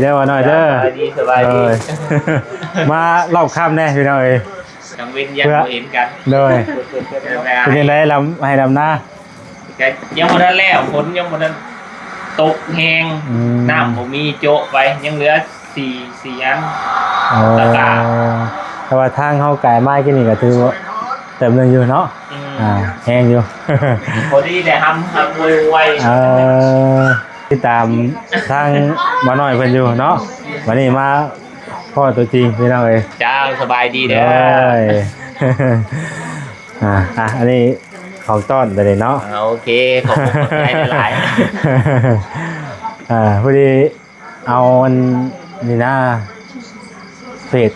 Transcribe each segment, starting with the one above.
ເດີ ວ່າໜ້ອຍເດີ ສະບາຍດີ ສະບາຍດີ ໂດຍ ມາລອບຄ່ຳແດ່ພີ່ນ້ອງເອີຍ ກາງເວັນຍັງບໍ່ເຫັນກັນ ໂດຍ ເປັນຈັ່ງໃດ ລຳໄຮ່ລຳນາ ກະຍັງບໍ່ທັນແລ້ວ ຝົນຍັງບໍ່ທັນຕົກແຮງ ອືມ ນ້ຳບໍ່ມີ ໂຈະໄປ ຍັງເຫຼືອສີ່ ສີ່ອັນ ອໍ ຕະກາ ແຕ່ວ່າທາງເຮົາກາຍມາກີ້ນີ້ກະຖືວ່າເຕີບໜຶ່ງຢູ່ເນາະ ອືມ ອ່າ ແຮງຢູ່ ພໍດີໄດ້ຮຳ ຮຳໄວໆ ເອີ ຕິດຕາມທາງບ່າວນ້ອຍເພິ່ນຢູ່ເນາະ ບັດນີ້ມາພໍ້ຕົວຈິງພີ່ນ້ອງເອີຍ ເຈົ້າ ສະບາຍດີເດີ ໂດຍ ອ່າ ອ່ະ ອັນນີ້ຂອງຕ້ອນຕົວນີ້ເນາະ ອ່າ ໂອເຄ ຂອບໃຈຫຼາຍໆ ອ່າ ພໍດີເອົາອັນນີ້ນະ ເຟດ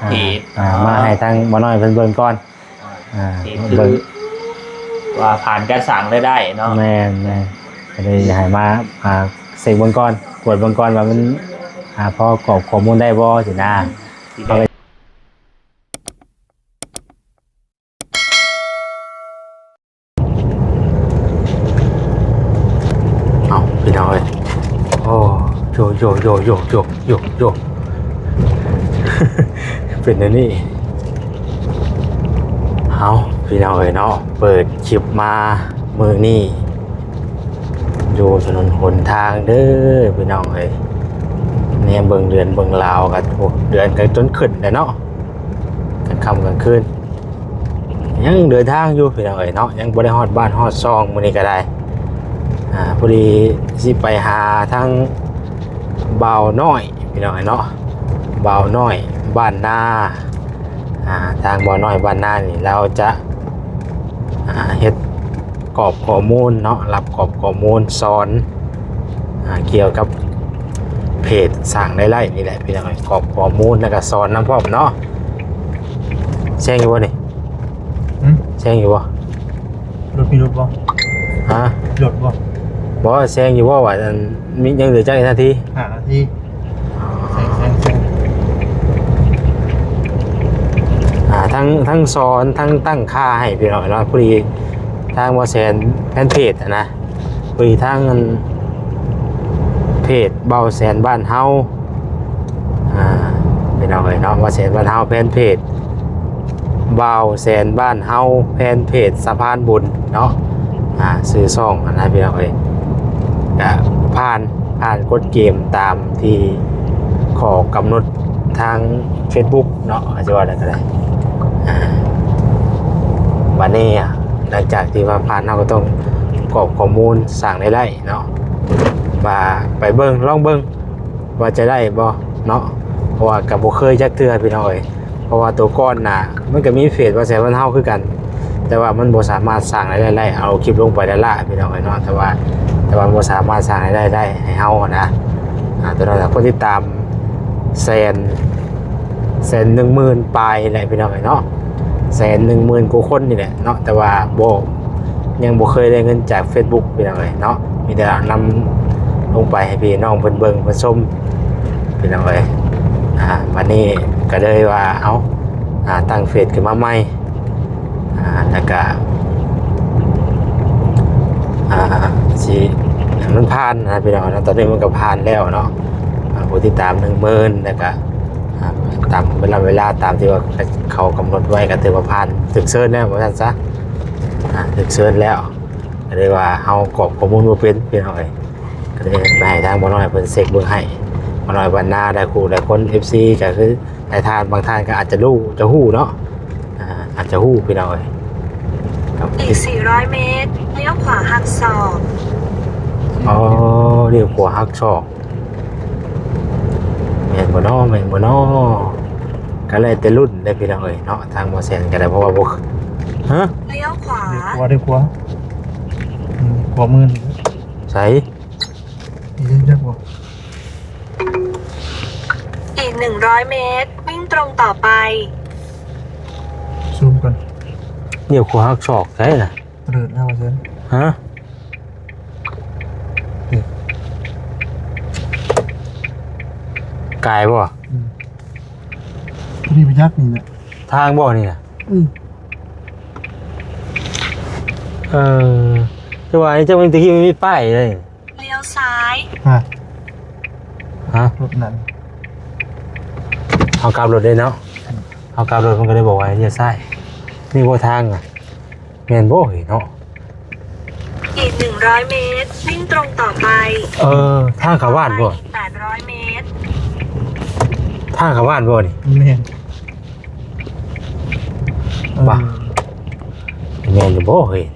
ອ່າ ເຟດ ອ່າ ມາໃຫ້ທາງບ່າວນ້ອຍເພິ່ນເບິ່ງກ່ອນ ອ່າ ເຫັນຄືວ່າຜ່ານການສ້າງລາຍໄດ້ເນາະ ແມ່ນໆ ກະເລີຍຢາກໃຫ້ມາ ອ່າ ເຊັກເບິ່ງກ່ອນ ກວດເບິ່ງກ່ອນວ່າມັນ ອ່າ ພໍກອກຂໍ້ມູນໄດ້ບໍ່ຊີ້ນະ ຊິໄດ້ ເອົາ ພີ່ນ້ອງເອີຍ ໂອ້ ໂຢ ໂຢ ເປັນແນວນີ້ ເອົາ ພີ່ນ້ອງເອີຍເນາະ ເປີດຄລິບມາມື້ນີ້ ຢູ່ຖະໜົນຫົນທາງເດີພີ່ນ້ອງເອີຍ ແນມເບິ່ງເດືອນເບິ່ງລາວກະ ໂອ້ ເດືອນກະຈົນຂຶ້ນແລ້ວເນາະ ກາງຄ່ຳກາງຄືນ ຍັງເດີນທາງຢູ່ພີ່ນ້ອງເອີຍເນາະ ຍັງບໍ່ໄດ້ຮອດບ້ານຮອດຊ່ອງມື້ນີ້ກະໄດ້ ອ່າ ພໍດີຊິໄປຫາທາງບ່າວນ້ອຍພີ່ນ້ອງເອີຍເນາະ ບ່າວນ້ອຍບ້ານນາ ອ່າ ທາງບ່າວນ້ອຍບ້ານນານີ້ລາວຈະ ອ່າ ເຮັດກອກຂໍ້ມູນເນາະ ຮັບກອກຂໍ້ມູນສອນ ອ່າ ກ່ຽວກັບເພຈສ້າງລາຍໄດ້ນີ້ແຫຼະພີ່ນ້ອງເອີຍ ກອກຂໍ້ມູນແລ້ວກະສອນນຳພ້ອມເນາະ ແຊງຢູ່ບໍ່ນີ້? ຫື? ແຊງຢູ່ບໍ່? ລົດມີລົດບໍ່? ຮະ? ລົດບໍ່? ບໍ່ ແຊງຢູ່ບໍ່ວ່າ ອັນ ມີ ຍັງເຫຼືອຈັກນາທີ? ຫ້ານາທີ ແຊງ ແຊງ ແຊງ ອ່າ ທັງ ທັງສອນ ທັງຕັ້ງຄ່າໃຫ້ພີ່ນ້ອງເນາະ ພໍດີທາງບ່າວແສນແຟນເພຈຫັ້ນນະ ເອີຍ ທາງອັນເພຈບ່າວແສນບ້ານເຮົາ ອ່າ ພີ່ນ້ອງເອີຍເນາະ ບ່າວແສນບ້ານເຮົາ ແຟນເພຈບ່າວແສນບ້ານເຮົາ ແຟນເພຈສະພານບຸນເນາະ ອ່າ ຊື່ຊ່ອງຫັ້ນນະພີ່ນ້ອງເອີຍ ກະຜ່ານ ຜ່ານກົດເກນຕາມທີ່ຂໍ້ກຳນົດທາງເຟສບຸກເນາະ ອາດຈະວ່າໄດ້ກະໄດ້ ອ່າ ບາດນີ້ ອ່າ ຫຼັງຈາກທີ່ວ່າຜ່ານ ເຮົາກະຕ້ອງກອກຂໍ້ມູນສ້າງລາຍໄດ້ ເນາະ ວ່າໄປເບິ່ງ ລອງເບິ່ງວ່າຈະໄດ້ບໍ່ເນາະ ເພາະວ່າກະບໍ່ເຄີຍຈັກເທື່ອພີ່ນ້ອງເອີຍ ເພາະວ່າໂຕກ່ອນນະ ມັນກະມີເພຈບ່າວແສນບ້ານເຮົາຄືກັນ ແຕ່ວ່າມັນບໍ່ສາມາດສ້າງລາຍໄດ້ໄດ້ ເອົາຄລິບລົງໄປລ້າໆ ພີ່ນ້ອງເອີຍເນາະ ແຕ່ວ່າ ແຕ່ວ່າບໍ່ສາມາດສ້າງລາຍໄດ້ໄດ້ໃຫ້ເຮົາຫັ້ນນະ ອ່າ ໂຕນັ້ນລະ ຄົນຕິດຕາມແສນ ແສນໜຶ່ງໝື່ນປາຍແຫຼະພີ່ນ້ອງເອີຍເນາະ ແສນໜຶ່ງໝື່ນກວ່າຄົນນີ້ແຫຼະເນາະ ແຕ່ວ່າບໍ່ ຍັງບໍ່ເຄີຍໄດ້ເງິນຈາກເຟສບຸກພີ່ນ້ອງເອີຍເນາະ ມີແຕ່ເອົານຳລົງໄປໃຫ້ພີ່ນ້ອງເພິ່ນເບິ່ງເພິ່ນຊົມພີ່ນ້ອງເອີຍ ອ່າ ບາດນີ້ກະເລີຍວ່າ ເອົາ ອ່າ ຕັ້ງເຟສຂຶ້ນມາໃໝ່ ອ່າ ແລ້ວກະ ອ່າ ຊິໃຫ້ມັນຜ່ານນະພີ່ນ້ອງເນາະ ຕອນນີ້ມັນກະຜ່ານແລ້ວເນາະ ອ່າ ຜູ້ຕິດຕາມໜຶ່ງໝື່ນ ແລ້ວກະ ອ່າ ຕາມເວລາ ເວລາຕາມທີ່ວ່າເຂົາກຳນົດໄວ້ ກະຖືວ່າຜ່ານ ຖືກເຊີນແລ້ວວ່າຊັ້ນຊະ ອ່າ ຖືກເຊີນແລ້ວ ກະເລີຍວ່າເຮົາກອກຂໍ້ມູນບໍ່ເປັນພີ່ນ້ອງເອີຍ ກະເລີຍໄປໃຫ້ທາງບ່າວນ້ອຍເພິ່ນເຊັກເບິ່ງໃຫ້ ບ່າວນ້ອຍບ້ານນາ ຫຼາຍຄູ່ຫຼາຍຄົນ ເອັຟຊີ ກະຄືຫຼາຍທ່ານ ບາງທ່ານກະອາດຈະຮູ້ ຈະຮູ້ເນາະ ອ່າ ອາດຈະຮູ້ພີ່ນ້ອງເອີຍ ອີກສີ່ຮ້ອຍເມດ ລ້ຽວຂວາຫັກສອກ ອໍ ລ້ຽວຂວາຫັກສອກ ແມ່ນບໍ່ນໍ ແມ່ນບໍ່ນໍ ກະແລ້ວແຕ່ລຸ້ນເດີພີ່ນ້ອງເອີຍເນາະ ທາງບ່າວແສນກະໄດ້ ເພາະວ່າບໍ່ ຮະ ລ້ຽວຂວາ ລ້ຽວຂວາ ລ້ຽວຂວາ ອືມ ຂວາມື ໃສ ອີກຈັກບໍ່ ອີກໜຶ່ງຮ້ອຍເມດ ວິ່ງຕົງຕໍ່ໄປ ຊູມກ່ອນ ລ້ຽວຂວາຫັກສອກໃສນະ ຕະເລີດແລ້ວວ່າຊັ້ນ ຮະ ກາຍບໍ່ ອືມ ພໍດີໄປຈັກນີ້ແຫຼະ ທາງບໍ່ນີ້ນະ ອືມ ເອີ ແຕ່ວ່າອັນນີ້ຈັກມັນ ຕະກີ້ມັນມີປ້າຍເລີຍ ລ້ຽວຊ້າຍ ຮະ ຮະ? ລົດນັ້ນ ເຮົາກັບລົດເດ້ເນາະ. ເຮົາກັບລົດ ມັນກໍໄດ້ບອກວ່າໃຫ້ລ້ຽວຊ້າຍ. ນີ້ບໍ່ທາງ ແມ່ນບໍ່ເຮີ້ຍເນາະ? ອີກໜຶ່ງຮ້ອຍເມດ ວິ່ງຕົງຕໍ່ໄປ. ເອີ ທາງເຂົ້າບ້ານບໍ່? ອີກແປດຮ້ອຍເມດ. ທາງເຂົ້າບ້ານບໍ່ນີ້? ແມ່ນ. ເອີ ວ່າ ແມ່ນຢູ່ບໍ່ເຮີ້ຍ?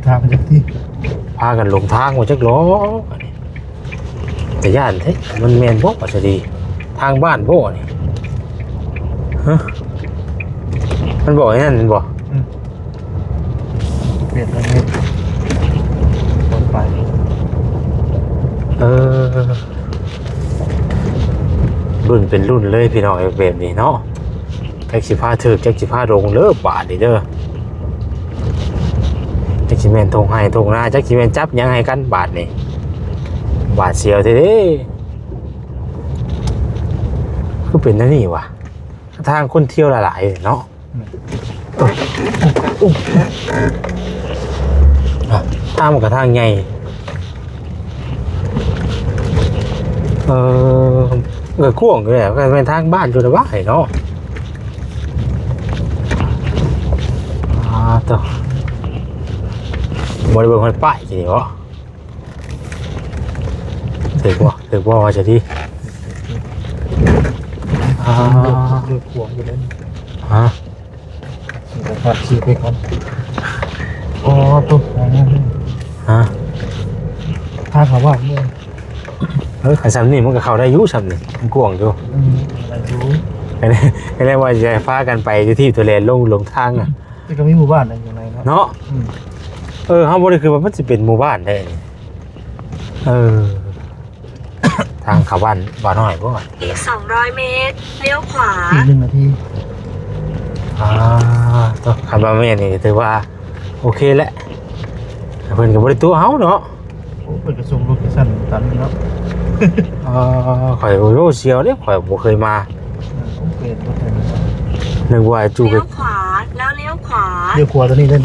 ທາງຈັກທີ ພາກັນຫຼົງທາງວ່າຈັກຫຼໍ່. ແຕ່ຢ້ານແທ້ ມັນແມ່ນບໍ່ສະດີ? ທາງບ້ານບໍ່ນີ້? ຮະ? ມັນບອກໃຫ້ນັ້ນແມ່ນບໍ່? ອືມ ເປັນແບບນີ້ ເອີ ລຸ້ນເປັນລຸ້ນເລີຍພີ່ນ້ອງເອີຍ ແບບນີ້ເນາະ. ຈັກຊິພາຖືກ ຈັກຊິພາຫຼົງເດີບາດນີ້ເດີ. ຈັກຊິແມ່ນທົ່ງໄຮ່ທົ່ງນາ ຈັກຊິແມ່ນຈັບຫຍັງໃຫ້ກັນບາດນີ້. ຫວາດສຽວແທ້ເດ້. ຄືເປັນແນວນີ້ຫວາ? ທາງຄົນທ່ຽວຫຼາຍໆເນາະ. ອ່ະ ທາງມັນກໍທາງໃຫຍ່. ເອີ ກໍກວ້າງຢູ່ແຫຼະ ກໍແມ່ນທາງບ້ານຢູ່ລະຫວາເນາະ. ອ່າ ໂຕ ບໍ່ໄດ້ເບິ່ງຮອດປ້າຍ ຊິນີ້ເບາະ? ຖືກບໍ່? ຖືກບໍ່ວ່າຈະດີ? ອ່າ ເລືອກຂວາງຢູ່ເດ້. ຮະ? ຊິໄປກ່ອນ ຊິໄປກ່ອນ. ອໍ ໂຕ ຮະ? ທາງເຂົ້າບ້ານເດ້. ເອີ ຄັນຊ່ຳນີ້ມັນກໍເຂົ້າໄດ້ຢູ່ ຊ່ຳນີ້ມັນກວ້າງຢູ່. ອືມ ໄດ້ຢູ່. ກໍເລີຍ ກໍເລີຍວ່າຈະພາກັນໄປຢູ່ທີ່ຕົວແລນ ລົງ ລົງທາງອະ. ແຕ່ກໍມີໝູ່ບ້ານໃນ ຢູ່ໃນເນາະ ເນາະ? ອືມ ເອີ ເຮົາບໍ່ໄດ້ຄິດວ່າມັນຊິເປັນໝູ່ບ້ານໄດ໋. ເອີ ທາງເຂົ້າບ້ານ ບ້ານນ້ອຍບໍ່? ອີກສອງຮ້ອຍເມດ ລ້ຽວຂວາ. ອີກໜຶ່ງນາທີ. ອ່າ ໂຕ ຄັນວ່າແມ່ນນີ້ຖືວ່າໂອເຄແຫຼະ ເພິ່ນກໍບໍ່ໄດ້ຕົວະເຮົາເນາະ. ໂອ້ ເພິ່ນກໍສົ່ງໂລເຄຊັນຕາມນີ້ເນາະ. ເອີ ຂ້ອຍ ໂອ້ ສຽວເດ້ ຂ້ອຍບໍ່ເຄີຍມາ. ເອີ ໂອ້ ເປັນບໍ່ເປັນ ນຶກວ່າຢູ່ ລ້ຽວຂວາ ແລ້ວລ້ຽວຂວາ. ລ້ຽວຂວາຕົວນີ້ເດ້. ອໍ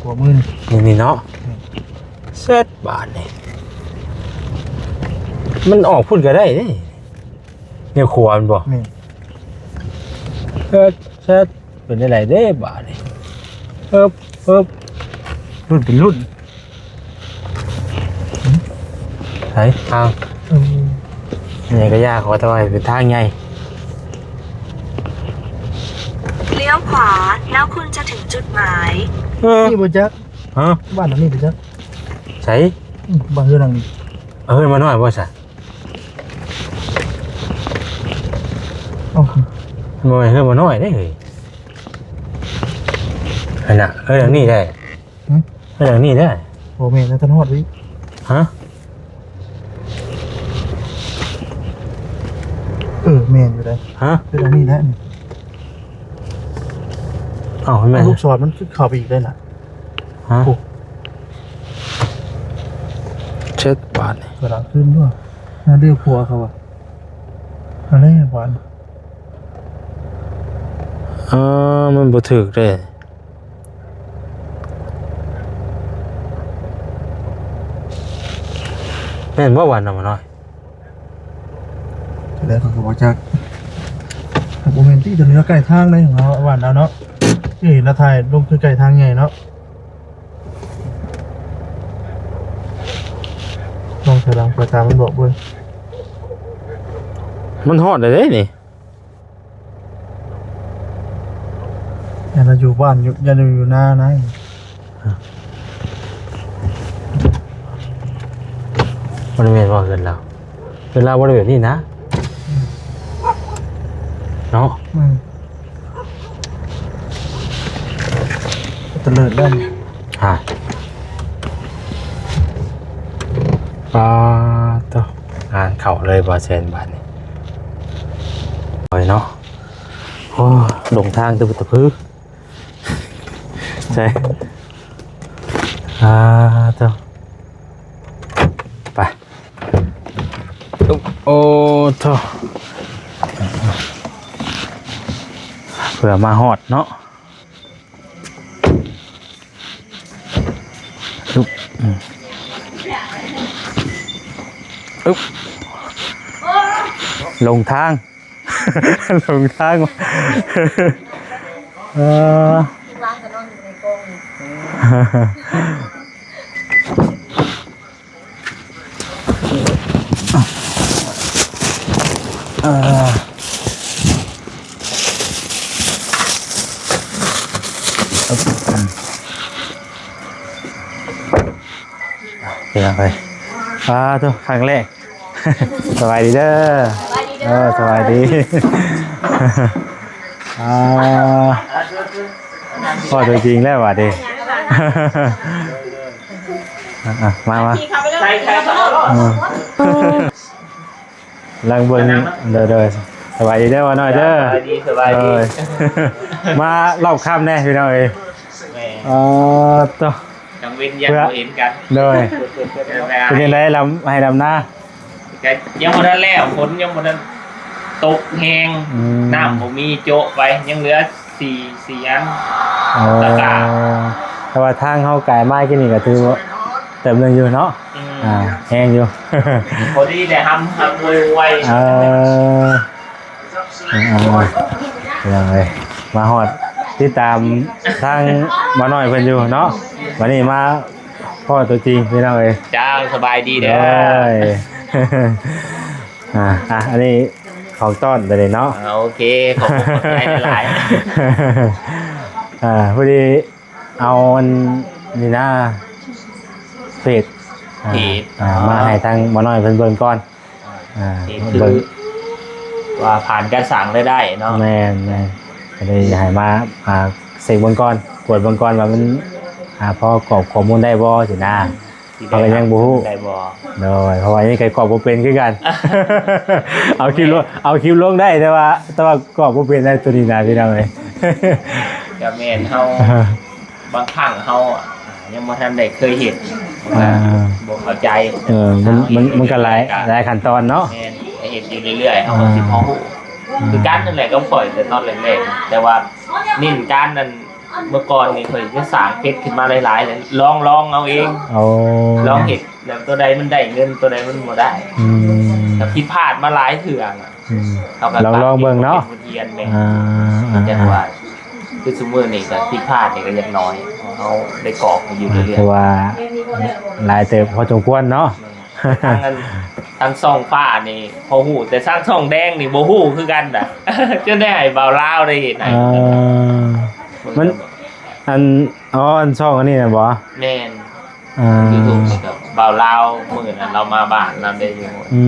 ຂວາມືນີ້ ນີ້ເນາະ. ອືມ ເຊັດບາດນີ້ ມັນອອກພຸ້ນກໍໄດ້ເດ້ ແນວຂວາແມ່ນບໍ່? ແມ່ນ. ເຊັດ ເຊັດ ເປັນຈັ່ງໃດເດ້ບາດນີ້? ເອີບ ເອີບ ລຸ້ນເປັນລຸ້ນ. ໃສທາງ? ເອີ ນີ້ກໍຢາກວ່າ ແຕ່ວ່າເປັນທາງໃຫຍ່. ເລ້ຽວຂວາ ແລ້ວຄຸນຈະເຖິງຈຸດໝາຍ. ເອີ ນີ້ບໍ່ຈັກ. ຮະ? ບ້ານຫຼັງນີ້ໄປຈັກ. ໃສ? ອືມ ບ້ານເຮືອນຫຼັງນີ້. ເອີ ເຮືອນບໍ່ນ້ອຍບໍ່ຊະ? ເອົ້າ ບໍ່ແມ່ນເຮືອນບໍ່ນ້ອຍເດ້ເຮີ້ຍ. ຫັ້ນນະ ເຮືອນຫຼັງນີ້ໄດ໋. ຫຶ? ເຮືອນຫຼັງນີ້ໄດ໋. ບໍ່ແມ່ນນະ ທ່ານຮອດໄປອີກ. ຮະ? ເອີ ແມ່ນຢູ່ໄດ໋. ຮະ? ເຮືອນຫຼັງນີ້ແຫຼະ. ເອົ້າ ແມ່ນ ລູກສອນມັນຄືເຂົ້າໄປອີກໄດ້ນະ. ຮະ? ໂອ້ ເຊັດບາດນີ້ ກະດານຂຶ້ນດ້ວຍ. ໜ້າເດວຄົວເຂົາວ່າ ອັນນີ້ບາດ ເອີ ມັນບໍ່ຖືກເດ້. ແມ່ນບໍ່ຫວານນຳມານ້ອຍ? ແລ້ວເຂົາກໍບໍ່ຈັກ ບໍ່ແມ່ນຕິ ຕົວນີ້ເນາະ ໃກ້ທາງເດ້ເນາະ ບ້ານລາວເນາະ. ເອີ ລາວຖ່າຍລົງຄືໃກ້ທາງໃຫຍ່ເນາະ. ລອງຖອຍຫຼັງໄປຕາມມັນບອກເບິ່ງ. ມັນຮອດແລ້ວເດ້ນີ້. ຢ່າລະຢູ່ບ້ານ ຢູ່ ຢ່າລະຢູ່ນານາຍ. ບໍ່ໄດ້ແມ່ນວ່າເຮືອນລາວ ເຮືອນລາວບໍ່ໄດ້ແບບນີ້ນະ ເນາະ. ອືມ ຕະເລີດແລ້ວ. ຮະ ປາໂຕ ງານເຂົ້າເລີຍ ບໍ່ແຊນບາດນີ້. ໂອ້ຍເນາະ ໂອ້ ຫຼົງທາງຕະພຶດຕະພື. ໃຊ່ ອ່າ ໂຕ ໄປ. ໂອ້ ໂອ້ໂຕ ເພື່ອມາຮອດເນາະ. ອືມ. ອຶບ ຫຼົງທາງ ຫຼົງທາງ ເອີ ເອີ ເປັນຫຍັງເອີຍ? ປາໂທ້ ຄັ້ງແລກ. ສະບາຍດີເດີ. ສະບາຍດີເດີ. ເອີ ສະບາຍດີ. ອ່າ ພໍ້ຕົວຈິງແລ້ວບາດນີ້. ອ່ະ ມາ ມາ. ໃສ່ ໃສ່ ເອີ ລອງເບິ່ງ. ເດີ ເດີ ສະບາຍດີເດີ ບ່າວນ້ອຍເດີ. ສະບາຍດີ ສະບາຍດີ. ເອີ ມາຮອບຄ່ຳແດ່ພີ່ນ້ອງເອີຍ. ແມ່ນ. ເອີ ໂທ້ ກາງເວັນຍັງບໍ່ເຫັນກັນ. ໂດຍ. ເປັນຈັ່ງໃດ ລຳໄຮ່ລຳນາ? ກະຍັງບໍ່ທັນແລ້ວ ຝົນຍັງບໍ່ທັນຕົກແຮງ. ອືມ ນ້ຳບໍ່ມີ ໂຈະໄປ ຍັງເຫຼືອສີ່ ສີ່ອັນ. ອໍ ຕະກາ. ແຕ່ວ່າທາງເຮົາກາຍມາກີ້ນີ້ກະຖືວ່າເຕີບໜຶ່ງຢູ່ເນາະ. ອືມ ອ່າ ແຮງຢູ່ ພໍດີໄດ້ຮຳ ຮຳໄວໆ. ເອີ ອ່າ ພີ່ນ້ອງເອີຍ ມາຮອດ ຕິດຕາມທາງບ່າວນ້ອຍເພິ່ນຢູ່ເນາະ. ບາດນີ້ມາພໍ້ຕົວຈິງ ພີ່ນ້ອງເອີຍ. ເຈົ້າ ສະບາຍດີເດີ. ໂດຍ. ອ່າ ອ່າ ອັນນີ້ຂອງຕ້ອນຕົວນີ້ເນາະ. ອ່າ ໂອເຄ ຂອບຄຸນ ຂອບໃຈຫຼາຍໆ. ອ່າ ພໍດີ ເອົາອັນນີ້ນະ ເຟສ ອ່າ ເຟສ ອ່າ ມາໃຫ້ທາງບ່າວນ້ອຍເພິ່ນເບິ່ງກ່ອນ. ອ່າ ເຟສ ເບິ່ງ ຄືວ່າຜ່ານການສ້າງລາຍໄດ້ເນາະ. ແມ່ນໆ ກະເລີຍໃຫ້ມາ ອ່າ ເຊັກເບິ່ງກ່ອນ ກວດເບິ່ງກ່ອນວ່າມັນ ອ່າ ພໍກອກຂໍ້ມູນໄດ້ບໍ່ຊີ້ນະ. ເຮົາກະຍັງບໍ່ຮູ້ ໄດ້ບໍ່. ໂດຍ ເພາະວ່າຍັງກອກບໍ່ເປັນຄືກັນ. ເອົາຄລິບລົງ ເອົາຄລິບລົງໄດ້ ແຕ່ວ່າ ແຕ່ວ່າກອກບໍ່ເປັນໄດ໋ ໂຕນີ້ນະ ພີ່ນ້ອງເອີຍ. ກະແມ່ນ ເຮົາ ບາງຄັ້ງເຮົາ ອ່າ ຍັງບໍ່ທັນໄດ້ເຄີຍເຮັດ ອ່າ ບໍ່ເຂົ້າໃຈ. ເອີ ມັນ ມັນ ມັນກະຫຼາຍ ຫຼາຍຂັ້ນຕອນເນາະ. ແມ່ນ ໄດ້ເຮັດຢູ່ເລື້ອຍໆ ເຮົາກະຊິພໍຮູ້. ອ່າ ຄືກັນນັ້ນແຫຼະກັບຂ້ອຍ ແຕ່ຕອນແລກໆ ແຕ່ວ່າເນັ້ນການນັ້ນ ເມື່ອກ່ອນນີ້ຂ້ອຍຈະສ້າງເພຈຂຶ້ນມາຫຼາຍໆ ແລ້ວລອງ ລອງເອົາເອງ. ໂອ້ ລອງເຮັດ ແລ້ວໂຕໃດມັນໄດ້ເງິນ ໂຕໃດມັນບໍ່ໄດ້. ອືມ ກະຜິດພາດມາຫຼາຍເທື່ອນະ. ອືມ ເຮົາກະລອງ ລອງເບິ່ງເນາະ ເປັນບົດຮຽນແມ່ນ. ອ່າ ຈັ່ງວ່າ ຄືຊຸມື້ນີ້ກະຜິດພາດນີ້ກະຍັງໜ້ອຍ ເຮົາໄດ້ກອກຢູ່ເລື້ອຍໆ ຖືວ່າຫຼາຍເຕີບພໍສົມຄວນເນາະ. ແມ່ນ. ທາງອັນ ທາງຊ່ອງຟ້ານີ້ພໍຮູ້ ແຕ່ທາງຊ່ອງແດງນີ້ບໍ່ຮູ້ຄືກັນນະ ຈົນໄດ້ໃຫ້ບ່າວລາວໄດ້ເຮັດໃຫ້. ເອີ ມັນ ອັນ ອໍ ອັນຊ່ອງອັນນີ້ນະບໍ? ແມ່ນ. ອ່າ ຢູທູບນີ້ກະບ່າວລາວ ມື້ນັ້ນລາວມາບ້ານລາວໄດ້ຢູ່. ອື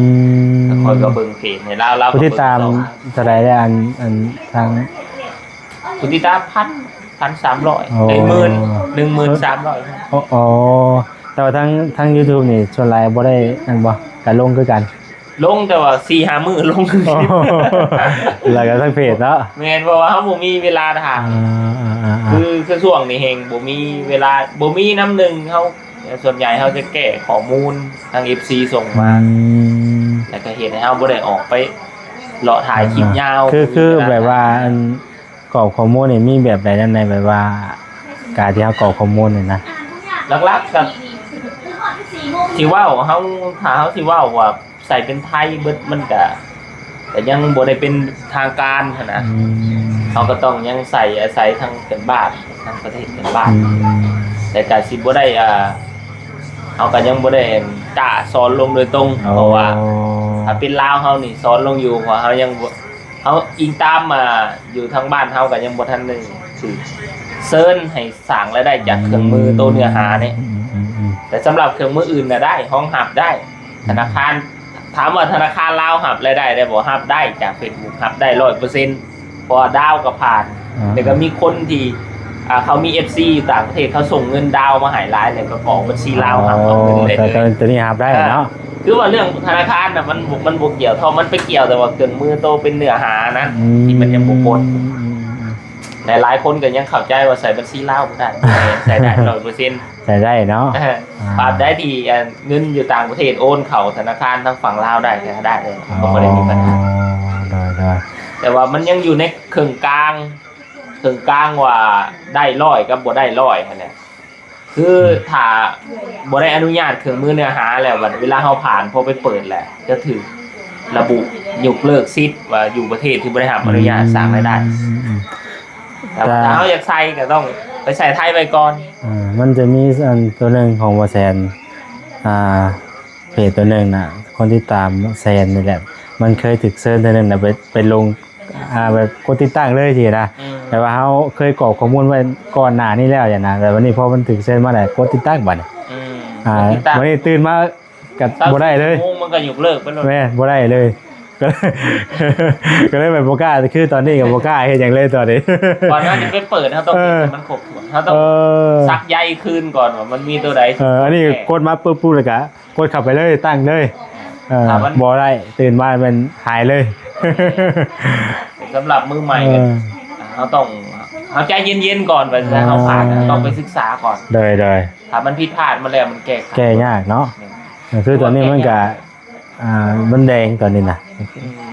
ມ ແລ້ວຂ້ອຍກະເບິ່ງເພຈໃຫ້ລາວ ລາວກະເບິ່ງ. ຜູ້ຕິດຕາມເທົ່າໃດແດ່? ອັນ ອັນທາງ ຜູ້ຕິດຕາມພັນ ພັນສາມຮ້ອຍ. ໂອ້ ເອີຍ ໝື່ນ ໜຶ່ງໝື່ນສາມຮ້ອຍ. ໂອ້ ແຕ່ວ່າທາງ ທາງຢູທູບນີ້ສ່ວນຫຼາຍບໍ່ໄດ້ອັນບໍ່ ກະລົງຄືກັນ. ລົງແຕ່ວ່າສີ່ຫ້າມື້ລົງ. ໂອ້ ແລ້ວກະທາງເພຈເນາະ. ແມ່ນ ເພາະວ່າເຮົາບໍ່ມີເວລາຖ່າຍ. ອ່າໆໆ ຄື ຄືຊ່ວງນີ້ແຮງບໍ່ມີເວລາ ບໍ່ມີນຳໜຶ່ງ ເຮົາ ສ່ວນໃຫຍ່ເຮົາຈະແກ້ຂໍ້ມູນທາງເອັຟຊີສົ່ງມາ. ອືມ ແລ້ວກະເຮັດໃຫ້ເຮົາບໍ່ໄດ້ອອກໄປເລາະຖ່າຍຄລິບຍາວ. ຄື ຄືແບບວ່າ ອັນ ກອກຂໍ້ມູນນີ້ມີແບບໃດແນວໃດ ແບບວ່າການທີ່ເຮົາກອກຂໍ້ມູນນີ້ນະ? ຫຼັກໆກະ ຊິເວົ້າ ເຮົາ ຖ້າເຮົາຊິເວົ້າວ່າໃສ່ເປັນໄທເບິດ ມັນກະ ກະຍັງບໍ່ໄດ້ເປັນທາງການຫັ້ນນະ. ອືມ ເຮົາກະຕ້ອງຍັງໃສ່ ອາໄສທາງເພື່ອນບ້ານ ທາງປະເທດເພື່ອນບ້ານ. ອືມ ແຕ່ກະຊິບໍ່ໄດ້ ອ່າ ເຮົາກະຍັງບໍ່ໄດ້ກ້າສອນລົງໂດຍຕົງ. ໂອ້ ເພາະວ່າຖ້າເປັນລາວເຮົານີ້ສອນລົງຢູ່ ເພາະເຮົາຍັງບໍ່ ເຮົາອີງຕາມ ອ່າ ຢູ່ທາງບ້ານເຮົາກະຍັງບໍ່ທັນໄດ້ຖືກເຊີນໃຫ້ສ້າງລາຍໄດ້ຈາກເຄື່ອງມືໂຕເນື້ອຫານີ້. ອືມໆໆ ແຕ່ສຳລັບເຄື່ອງມືອື່ນນະໄດ້ ຮອງຮັບໄດ້. ອືມ ທະນາຄານ ຖາມວ່າທະນາຄານລາວຮັບລາຍໄດ້ໄດ້ບໍ່? ຮັບໄດ້ ຈາກເຟສບຸກຮັບໄດ້ຮ້ອຍເປີເຊັນ ເພາະວ່າດາວກະຜ່ານ. ອ່າ ແລ້ວກະມີຄົນທີ່ ອ່າ ເຂົາມີເອັຟຊີຢູ່ຕ່າງປະເທດ ເຂົາສົ່ງເງິນດາວມາໃຫ້ຫຼາຍ ແລ້ວກະກອກບັນຊີລາວ ອໍ ຮັບເອົາເງິນໄດ້ເລີຍ. ໂຕນີ້ຮັບໄດ້ເນາະ. ອ່າ ຄືວ່າເລື່ອງທະນາຄານນະ ມັນ ມັນບໍ່ກ່ຽວ ເທົ່າມັນໄປກ່ຽວແຕ່ວ່າເຄື່ອງມືໂຕເປັນເນື້ອຫານະ ອືມ ທີ່ມັນຍັງບໍ່ປົນ. ອືມໆໆ ຫຼາຍໆຄົນກະຍັງເຂົ້າໃຈວ່າໃສ່ບັນຊີລາວບໍ່ໄດ້ ໃສ່ໄດ້ຮ້ອຍເປີເຊັນ. ໃຊ້ໄດ້ເນາະ. ເອີ ອ່າ ຕາບໃດທີ່ ອັນ ເງິນຢູ່ຕ່າງປະເທດໂອນເຂົ້າທະນາຄານທາງຝັ່ງລາວໄດ້ກະໄດ້ເລີຍ ກະບໍ່ໄດ້ມີບັນຫາ. ອໍ ໂດຍໆ ແຕ່ວ່າມັນຍັງຢູ່ໃນເຄິ່ງກາງ ເຄິ່ງກາງວ່າໄດ້ຮ້ອຍກັບບໍ່ໄດ້ຮ້ອຍຫັ້ນແຫຼະ. ຄືຖ້າບໍ່ໄດ້ອະນຸຍາດເຄື່ອງມືເນື້ອຫາແລ້ວ ບັດເວລາເຮົາຜ່ານ ພໍໄປເປີດແຫຼະ ຈະຖືກລະບຸຍົກເລີກສິດວ່າຢູ່ປະເທດທີ່ບໍ່ໄດ້ຮັບອະນຸຍາດສ້າງລາຍໄດ້. ອືມ ແຕ່ວ່າ ແຕ່ ຖ້າເຮົາຢາກໃສ່ກໍຕ້ອງໄປໃສ່ໄທໄວ້ກ່ອນ. ເອີ ມັນຈະມີອັນຕົວໜຶ່ງຂອງບໍ່ແສນ ອ່າ ເພຈຕົວໜຶ່ງນະ ຄົນຕິດຕາມແສນນີ້ແຫຼະ ມັນເຄີຍຖືກເຊີນເທື່ອໜຶ່ງນະ ໄປ ໄປລົງ ອ່າ ແບບກົດຕິດຕັ້ງເລີຍຊີ້ນະ. ອືມ ແຕ່ວ່າເຮົາເຄີຍກອກຂໍ້ມູນໄວ້ກ່ອນໜ້ານີ້ແລ້ວຊີ້ນະ ແຕ່ວັນນີ້ພໍມັນຖືກເຊີນມາແລ້ວ ກົດຕິດຕັ້ງບັດນີ້. ອືມ ອ່າ ກົດຕິດຕັ້ງ ວັນນີ້ຕື່ນມາກໍບໍ່ໄດ້ເລີຍ ໂມງມັນກໍຍົກເລີກໄປໂລດ. ແມ່ນ ບໍ່ໄດ້ເລີຍ ກໍ ກໍເລີຍແບບບໍ່ກ້າ ຄືຕອນນີ້ກໍບໍ່ກ້າເຮັດຫຍັງເລີຍຕອນນີ້. ກ່ອນໜ້າຈະໄປເປີດ ເຮົາຕ້ອງ ເອີ ເຮັດໃຫ້ມັນຄົບຖ້ວນ ເຮົາຕ້ອງ ເອີ ຊັກໃຍຄືນກ່ອນວ່າມັນມີຕົວໃດ. ເອີ ອັນນີ້ກົດມາປຶບ ແລ້ວກໍ ກົດເຂົ້າໄປເລີຍ ຕັ້ງເລີຍ. ເອີ ຖ້າມັນບໍ່ໄດ້ ຕື່ນມາແມ່ນຫາຍເລີຍ. ສຳລັບມືໃໝ່ ເອີ ກໍເຮົາຕ້ອງ ເຮົາໃຈເຢັນໆກ່ອນ ວ່າຈະເຮົາຜ່ານ ເຮົາຕ້ອງໄປສຶກສາກ່ອນ. ໂດຍໆ ຖ້າມັນຜິດພາດມາແລ້ວ ມັນແກ້ໄຂ ແກ້ຍາກເນາະ. ແມ່ນ ເອີ ຄືຕອນນີ້ມັນກະ ແກ້ຍາກ ອ່າ ມັນແດງຕອນນີ້ນະ. ອື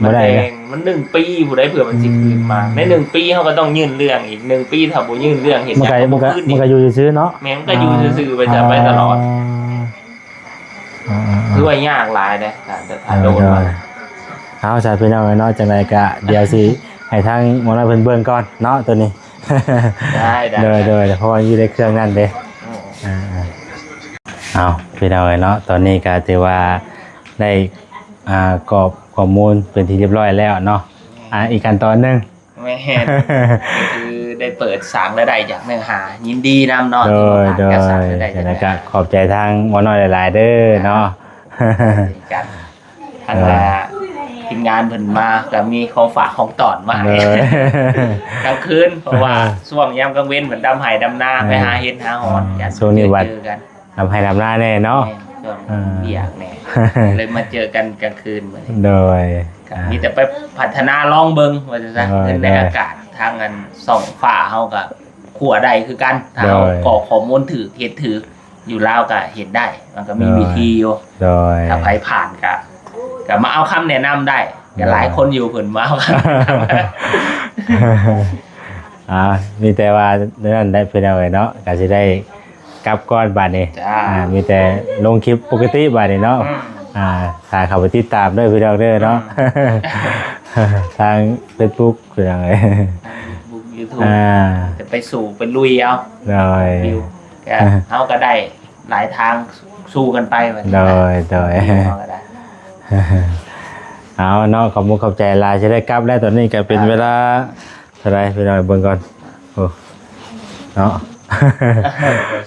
ມ ບໍ່ໄດ້ນະ ມັນແດງ ມັນໜຶ່ງປີພຸ້ນໃດ ເພື່ອມັນຊິຄືນມາ. ອືມ ໃນໜຶ່ງປີເຮົາກໍຕ້ອງຍື່ນເລື່ອງອີກ ໜຶ່ງປີ ຖ້າບໍ່ຍື່ນເລື່ອງ ເຮັດຫຍັງກໍບໍ່ຄືນ. ມັນກໍ ມັນກໍຢູ່ຊື່ໆເນາະ. ແມ່ນ ມັນກໍຢູ່ຊື່ໆໄປ ອ່າ ໄປຕະຫຼອດ. ອ່າໆໆ ຖືວ່າຍາກຫຼາຍເດ້ ຖ້າ ຖ້າໂດນມາ. ເອີ ເອົາ ຊັ້ນພີ່ນ້ອງເອີຍເນາະ ຈັ່ງໃດກະດຽວຊິໃຫ້ທາງໝໍນ້ອຍເພິ່ນເບິ່ງກ່ອນເນາະ ໂຕນີ້. ໄດ້ໆ ໂດຍໆ ເພາະວ່າຢູ່ໃນເຄື່ອງນັ້ນເດ້. ອືມ ອ່າໆ ເອົາ ພີ່ນ້ອງເອີຍເນາະ ຕອນນີ້ກະຖືວ່າໄດ້ ອ່າ ກອກຂໍ້ມູນເປັນທີ່ຮຽບຮ້ອຍແລ້ວເນາະ. ອ່າ ອີກຂັ້ນຕອນໜຶ່ງ ແມ່ນ ກໍຄືໄດ້ເປີດສ້າງລາຍໄດ້ຈາກເນື້ອຫາ ຍິນດີນຳເນາະ. ໂດຍ ທີ່ວ່າຜ່ານການສ້າງລາຍໄດ້. ໂດຍ ຈັ່ງໃດກໍຂອບໃຈທາງໝໍນ້ອຍຫຼາຍໆເດີເນາະ. ເຊັ່ນກັນ ທັງ ອ່າ ທີມງານເພິ່ນມາກໍມີຂອງຝາກຂອງຕ້ອນມາໃຫ້ ໂດຍ ກາງຄືນ ເພາະວ່າຊ່ວງຍາມກາງເວັນເພິ່ນດຳໄຮ່ດຳນາ ອືມ ໄປຫາເຫັດຫາຫອນ. ອ່າ ຊ່ວງນີ້ບັດ ເຈີກັນ ດຳໄຮ່ດຳນາແດ່ເນາະ. ແມ່ນ ຊ່ວງ ອ່າ ວຽກແດ່ ເລີຍມາເຈີກັນກາງຄືນມື້ນີ້. ໂດຍ ກໍມີແຕ່ໄປພັດທະນາລອງເບິ່ງວ່າຊັ້ນຊະ. ໂດຍ ເປັນໃນອາກາດ ທາງອັນສ່ອງຟ້າເຮົາກໍຂົ້ວໄດ້ຄືກັນ ຖ້າເຮົາ ໂດຍ ກອກຂໍ້ມູນຖືກ ເຮັດຖືກ ຢູ່ລາວກໍເຮັດໄດ້ ມັນກໍມີ ໂດຍ ວິທີຢູ່. ໂດຍ ຖ້າໃຜຜ່ານກໍ ກໍມາເອົາຄຳແນະນຳໄດ້ ກໍ ໂດຍ ຫຼາຍຄົນຢູ່ເພິ່ນມາເອົາຄຳແນະນຳ. ອ່າ ມີແຕ່ວ່ານັ້ນແຫຼະພີ່ນ້ອງເອີຍເນາະ ກໍຊິໄດ້ກັບກ່ອນບາດນີ້. ຈ້າ ອ່າ ມີແຕ່ລົງຄລິບປົກກະຕິບາດນີ້ເນາະ. ອືມ ອ່າ ຖ້າເຂົ້າໄປຕິດຕາມເດີພີ່ນ້ອງເດີເນາະ. ອືມ ທາງເຟສບຸກພີ່ນ້ອງເອີຍ ທາງເຟສບຸກ ຢູທູບ ອ່າ ຈະໄປສູ້ໄປລຸຍເອົາ. ໂດຍ ວິວ ກໍ ອ່າ ເຮົາກໍໄດ້ຫຼາຍທາງສູ້ກັນໄປວ່າຊັ້ນ. ໂດຍ ໂດຍ ເຮົາກໍໄດ້ ເອົາເນາະ ຂອບມຸກຂອບໃຈຫຼາຍ ຊິໄດ້ກັບແລ້ວ. ຕອນນີ້ກໍເປັນເວລາເທົ່າໃດພີ່ນ້ອງ ເບິ່ງກ່ອນ. ໂອ້ ເນາະ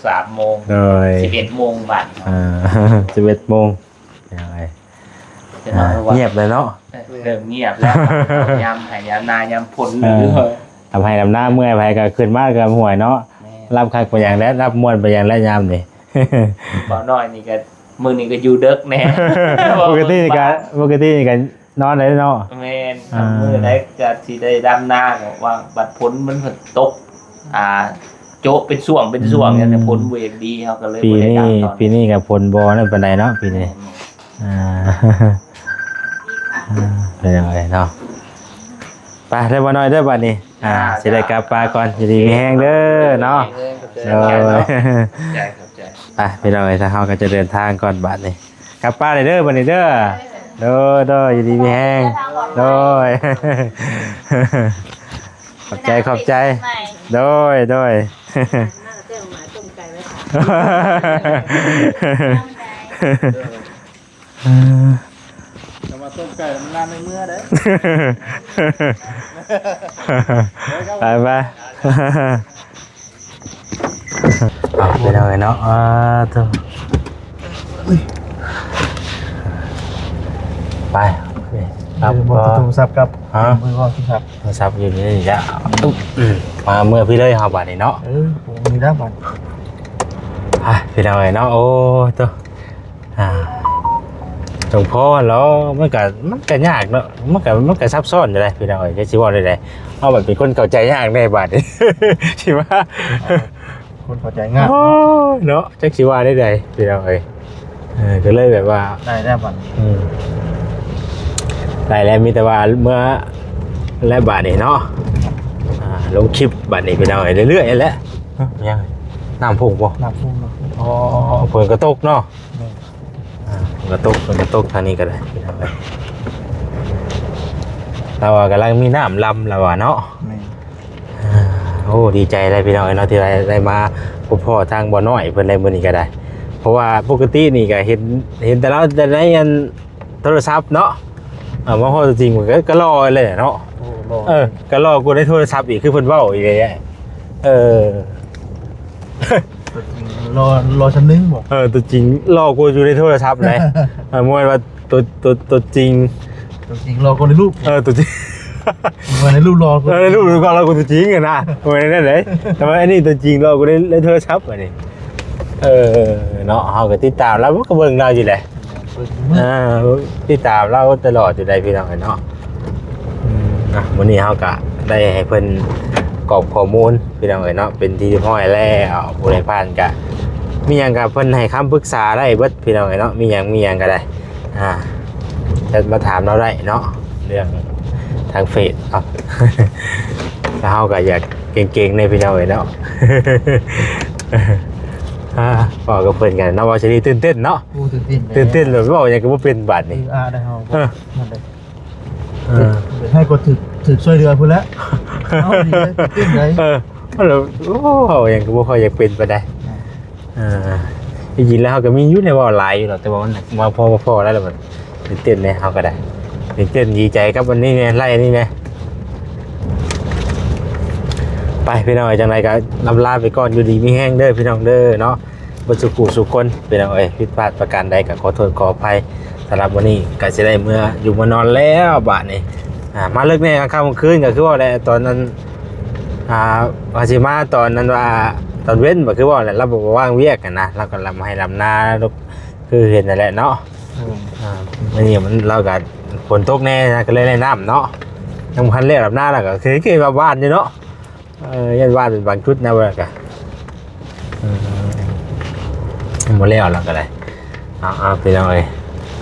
ສາມໂມງ ໂດຍ ສິບເອັດໂມງບາດ ອ່າ ສິບເອັດໂມງ ເປັນຫຍັງໄງ? ອ່າ ງຽບເລີຍເນາະ. ເອີ ເລີ່ມງຽບແລ້ວ ຍາມໄຮ່ຍາມນາ ຍາມຝົນ ເອີ ເລີຍ. ທຳໄຮ່ທຳນາເມື່ອຍ ໃຜກໍຂຶ້ນມາກໍມ່ວນເນາະ. ແມ່ນ ຫຼັບຄັກໄປຫຍັງແລ້ວ ຫຼັບມ່ວນໄປຫຍັງແລ້ວຍາມນີ້. ບ່າວນ້ອຍນີ້ກໍ ມື້ນີ້ກໍຢູ່ເດິກແດ່. ປົກກະຕິນີ້ກໍ ປົກກະຕິນີ້ກໍນອນໄດ້ເນາະ. ແມ່ນ ອ່າ ມື້ໃດກໍຊິໄດ້ດຳນາ ກໍວ່າງ ບັດຝົນມັນຕົກ ອ່າ ໂຈະເປັນຊ່ວງເປັນຊ່ວງ. ອືມ ຢ່າງນີ້ຝົນບໍ່ຢາກດີ ເຮົາກໍເລີຍບໍ່ໄດ້ດຳຕອນ ປີນີ້ກໍຝົນບໍ່ນັ້ນປານໃດເນາະ ປີນີ້. ແມ່ນ ອ່າ ເປັນຫຍັງເລີຍເນາະ. ໄປເດີບ່າວນ້ອຍເດີ ບາດນີ້ ອ່າ ອ່າ ຊິໄດ້ກັບປາກ່ອນ ຢູ່ດີມີແຮງເດີເນາະ. ໂດຍ ຂອບໃຈ ຂອບໃຈ. ໄປພີ່ນ້ອງເອີຍ ທາງເຮົາກໍຈະເດີນທາງກ່ອນບາດນີ້ ກັບປາເດີບາດນີ້ເດີ. ໂດຍ ໂດຍ ຢູ່ດີມີແຮງ ໂດຍ. ຂອບໃຈ ຂອບໃຈ ໂດຍ ໂດຍ. ຈະມາຕົ້ມໄກ່ ມັນນານໃນເມືອເດ້. ໄປ ໄປ ເອົາ ໄປເນາະ ເນາະ. ອ່າ ໂທ້ ໄປ ຮັບ ເອີ ບໍ່ ໂທລະສັບກັບ ຮະ ມືໂທລະສັບ ໂທລະສັບຢູ່ນີ້ລະ. ອືມ ມາເມືອພີ້ເລີຍເຮົາບາດນີ້ເນາະ. ເອີ ບໍ່ມີແລ້ວບາດ. ອ່ະ ພີ່ນ້ອງເອີຍເນາະ ໂອ້ ໂທ້ ອ່າ ຫຼວງພໍ່ເນາະ ມັນກະ ມັນກະຍາກເນາະ ມັນກະ ມັນກະຊັບຊ້ອນຢູ່ເດ້ພີ່ນ້ອງເອີຍ. ຈະຊິເວົ້າແນວໃດ ເຮົາແບບເປັນຄົນເຂົ້າໃຈຍາກແດ່ບາດນີ້ ຊິວ່າ ຄົນເຂົ້າໃຈງ່າຍ ໂອ້ ເນາະ ເນາະ ຈັກຊິວ່າແນວໃດພີ່ນ້ອງເອີຍ. ເອີ ກໍເລີຍແບບວ່າ ໄດ້ແລ້ວບັດ ອືມ ໄດ້ແລ້ວ ມີແຕ່ວ່າເມືອແລ້ວບາດນີ້ເນາະ. ອ່າ ລົງຄລິບບາດນີ້ພີ່ນ້ອງເອີຍ ເລື້ອຍໆແຫຼະ. ຫຍັງ? ນ້ຳພຸ້ງບໍ່? ນ້ຳພຸ້ງ ນ້ຳພຸ້ງ ອໍ ຝົນກໍຕົກເນາະ. ແມ່ນ ອ່າ ຝົນກໍຕົກ ຝົນກໍຕົກທາງນີ້ກໍໄດ້ ພີ່ນ້ອງເອີຍ. ລາວວ່າກຳລັງມີນ້ຳລຳ ລາວວ່າເນາະ. ແມ່ນ ອ່າ ໂອ້ ດີໃຈຫຼາຍພີ່ນ້ອງເອີຍເນາະ ທີ່ໄດ້ ໄດ້ມາພົບພໍ້ທາງບ່າວນ້ອຍເພິ່ນໃນມື້ນີ້ກໍໄດ້ ເພາະວ່າປົກກະຕິນີ້ກໍເຫັນ ເຫັນແຕ່ລາວແຕ່ໃນອັນ ໂທລະສັບເນາະ. ເອີ ມາຮອດຕົວຈິງມັນກໍ ກໍຫຼໍ່ເລີຍເນາະ. ໂອ້ ຫຼໍ່ ເອີ ກໍຫຼໍ່ກວ່າໃນໂທລະສັບອີກ ຄືເພິ່ນເວົ້າອີກແຫຼະ. ເອີ ຕົວຈິງຫຼໍ່ ຫຼໍ່ຊຳໜຶ່ງບໍ? ເອີ ຕົວຈິງຫຼໍ່ກວ່າຢູ່ໃນໂທລະສັບເລີຍ. ເອີ ບໍ່ແມ່ນວ່າຕົວ ຕົວ ຕົວຈິງ ຕົວຈິງຫຼໍ່ກວ່າໃນຮູບ. ເອີ ຕົວຈິງ ວ່າໃນຮູບຫຼໍ່ກວ່າ ເອີ ໃນຮູບຫຼໍ່ກວ່າຕົວຈິງຫັ້ນນະ ບໍ່ແມ່ນແນວນັ້ນເດ້. ແຕ່ວ່າອັນນີ້ຕົວຈິງຫຼໍ່ກວ່າໃນ ໃນໂທລະສັບອັນນີ້. ເອີ ເນາະ ເຮົາກໍຕິດຕາມລາວ ກໍເບິ່ງລາວຢູ່ແຫຼະ. ເອີ ຕິດຕາມລາວຕະຫຼອດຢູ່ໃດ໋ ພີ່ນ້ອງເອີຍເນາະ. ອືມ ອ່ະ ມື້ນີ້ເຮົາກໍໄດ້ໃຫ້ເພິ່ນກອກຂໍ້ມູນ ພີ່ນ້ອງເອີຍເນາະ ເປັນທີ່ຮຽບຮ້ອຍແລ້ວ. ຜູ້ໃດຜ່ານກໍ ມີຫຍັງກໍເພິ່ນໃຫ້ຄຳປຶກສາໄດ້ເບິດ ພີ່ນ້ອງເອີຍເນາະ ມີຫຍັງ ມີຫຍັງກໍໄດ້ ອ່າ ແຊັດມາຖາມລາວໄດ້ເນາະ ເລື່ອງທາງເຟສເນາະ. ແລ້ວເຮົາກໍຢາກເກັ່ງໆແດ່ ພີ່ນ້ອງເອີຍເນາະ. ອ່າ ເວົ້າກັບເພິ່ນກັນເນາະ ເວົ້າຊະນີ້ຕື່ນເຕັ້ນເນາະ. ໂອ້ ຕື່ນເຕັ້ນ ຕື່ນເຕັ້ນ ແບບເວົ້າຫຍັງກໍບໍ່ເປັນບາດນີ້. ເອີ ອ່າ ໄດ້ເຮົາ ເອີ ນັ້ນເດ້ ເອີ ໃຫ້ກໍຖືກ ຖືກຊ່ວຍເຫຼືອພຸ້ນແຫຼະ. ເອົາ ຕື່ນເຕັ້ນໄດ໋. ເອີ ມັນແບບ ໂອ້ ເວົ້າຫຍັງກໍບໍ່ຄ່ອຍຢາກເປັນປານໃດ. ອ່າ ເອີ ທີ່ຈິງແລ້ວເຮົາກໍມີຢູ່ໃນເວົ້າຫຼາຍຢູ່ດອກ ແຕ່ວ່າມັນມາພໍ ພໍແລ້ວ ແລ້ວມັນຕື່ນເຕັ້ນແດ່ ເຮົາກໍໄດ້ຕື່ນເຕັ້ນ ດີໃຈກັບອັນນີ້ແດ່ ໄລ່ອັນນີ້ແດ່. ໄປ ພີ່ນ້ອງເອີຍ ຈັ່ງໃດກໍລ່ຳລາໄປກ່ອນ ຢູ່ດີມີແຮງເດີ ພີ່ນ້ອງເດີເນາະ ເບິດສູ່ຜູ້ສູ່ຄົນ ພີ່ນ້ອງເອີຍ. ຜິດພາດປະການໃດກໍຂໍໂທດຂໍອະໄພ. ສຳລັບມື້ນີ້ກໍຊິໄດ້ເມືອຢູ່ເມືອນອນແລ້ວບາດນີ້. ອ່າ ມາເລິກແດ່ ກາງຄ່ຳກາງຄືນກໍຄືເວົ້າແຫຼະ ຕອນນັ້ນ ອ່າ ວ່າຊິມາຕອນນັ້ນວ່າ ຕອນເວັນ ກໍຄືເວົ້າແຫຼະ ລາວບໍ່ວ່າງວຽກຫັ້ນນະ ລາວກໍລຳໄຮ່ລຳນາ ຄືເຫັນນັ້ນແຫຼະເນາະ. ເອີ ອ່າ ມື້ນີ້ມັນ ລາວກໍຝົນຕົກແດ່ນະ ກໍເລີຍໄດ້ນ້ຳເນາະ. ຍັງບໍ່ທັນແລ້ວ ລຳນາລາວກໍຄື ຄືວ່າຫວ່ານຢູ່ເນາະ. ເອີ ຢ້ານຫວ່ານເປັນບາງຈຸດນະ ວ່າກະ ເອີ ຍັງບໍ່ແລ້ວລາວກໍໄດ້. ເອົາ ເອົາ ພີ່ນ້ອງເອີຍ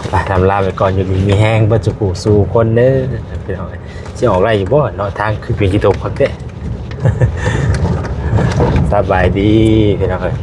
ໄປ ລ່ຳລາໄປກ່ອນ ຢູ່ດີມີແຮງເບິດສູ່ຜູ້ສູ່ຄົນເດີ ພີ່ນ້ອງເອີຍ. ຊິອອກໄດ້ຢູ່ບໍ່ເນາະ ທາງຄືເປັນຂີ້ຕົມຄັກແທ້. ສະບາຍດີ ພີ່ນ້ອງເອີຍ.